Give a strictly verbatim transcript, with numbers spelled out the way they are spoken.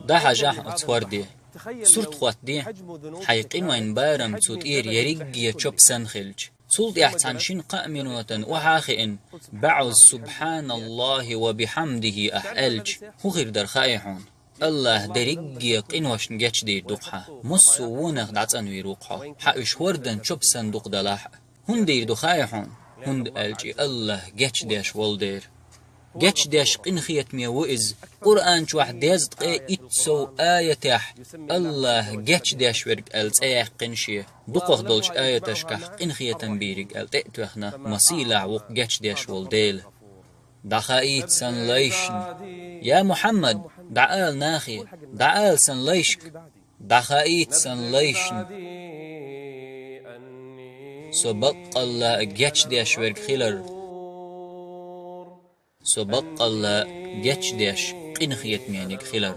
ДӀахьажахь оцу хӀорде. Сурт хӀоттаде, хьайн къинойн барам цу тӀера ерриге чоп санна хилча. Цул тӀаьхьа цхьана шина-кхаа минотана охьа а хиъна, бӀозза «СубхьаналлахӀи ва бихьамдихӀи» ахь аьлча, хӀун хир дара хаьий хьуна? АллахӀа дерриге къиношна гечдийр ду-кх хьан. Массо а вонах дӀацӀанвийр ву-кх хьо. Хьан уьш хӀордан чоп санна дукха далахь а. ХӀунда дийр ду хаьий хьуна? ХӀунда аьлча и АллахӀ гечдеш волу дера. Гечдеш къинхетаме ву Иза. Къуръан чохь дезткъе итт сов аятехь АллахӀ гечдеш верг аьлла цӀе яьккхина Шен. Дукхах долчу аяташкахь къинхетам бийриг аьлла тӀе а тоьхна, масийлахь ву-кх гечдеш волу Дела. ДӀахаийта сан лайшна. Я Мухьаммад, дӀаала нахе, дӀаала сан лайшка. ДӀахаийта сан лайшна. Со баккъалла гечдеш верг хилар. Со баккъалла гечдеш, къинхетамениг хилар.